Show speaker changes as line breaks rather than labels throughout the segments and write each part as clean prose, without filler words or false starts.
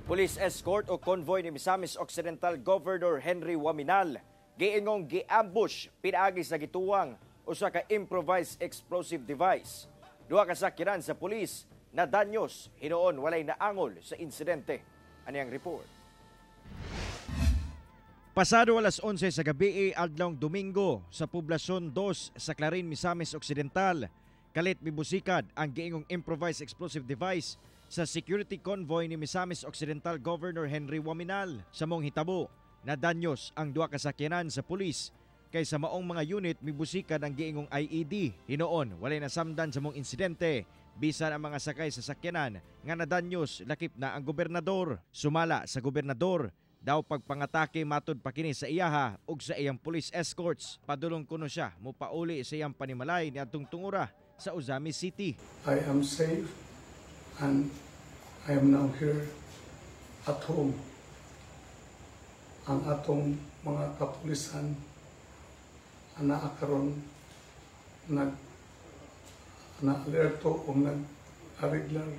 Police escort o convoy ni Misamis Occidental Governor Henry Oaminal giingong gi-ambush pinaagi sa gituwang usa ka improvised explosive device. Duha ka sakyanan sa pulis na danyos, hinuon walay naangol sa insidente. Ani ang report. Pasado alas 11 sa gabi adlawng Domingo sa Poblasyon 2 sa Clarin, Misamis Occidental, kalit mibusikad ang giingong improvised explosive device sa security convoy ni Misamis Occidental Governor Henry Oaminal. Sa maong hitabo, nadanyos ang duha ka sakyanan sa pulis kay sa maong mga unit mibusikad ang giingong IED. Hinuon, walay nasamdan sa maong insidente bisan ang mga sakay sa sakyanan nga nadanyos, lakip na ang gobernador. Sumala sa gobernador, daw pagpangatake matud pa kini sa iyaha ug sa iyang police escorts. Padulong kuno siya mopauli sa iyang panimalay niadtong tungura sa Ozamiz City.
I am safe and I am now here at home. Ang atong mga kapulisan anaa karon nag na-alerto o nag-ariglar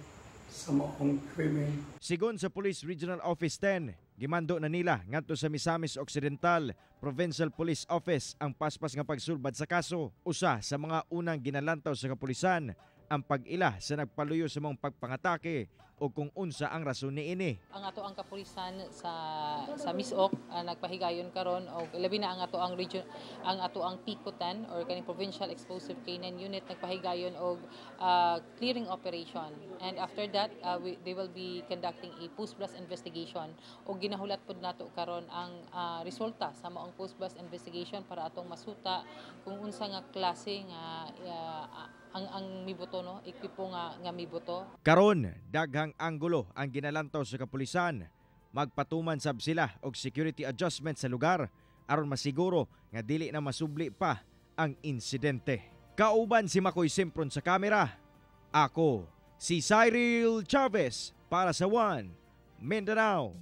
sa maong krimen.
Sigon sa Police Regional Office 10, gimando na nila ngadto sa Misamis Occidental Provincial Police Office ang paspas nga pagsulbad sa kaso. Usa sa mga unang ginalantaw sa kapulisan ang pag-ila sa nagpaluyo sa maong pagpangatake o kung unsa ang rason niini.
Ang ato ang kapulisan sa MisOcc nagpahigayon karon og labi na ang ato ang region, ang ato ang PICO 10 or kaning Provincial Explosive Canine Unit, nagpahigayon og clearing operation, and after that they will be conducting a post blast investigation og ginahulat pud nato karon ang resulta sa maong post blast investigation para atong masuta kung unsa nga klase nga ang mibuto, no, ekipo nga mibuto.
Karon, daghang anggulo ang ginalantaw sa kapulisan. Magpatuman sab sila og security adjustment sa lugar aron masiguro nga dili na masubli pa ang insidente. Kauban si Makoy Sempron sa kamera. Ako si Cyril Chavez para sa One Mindanao.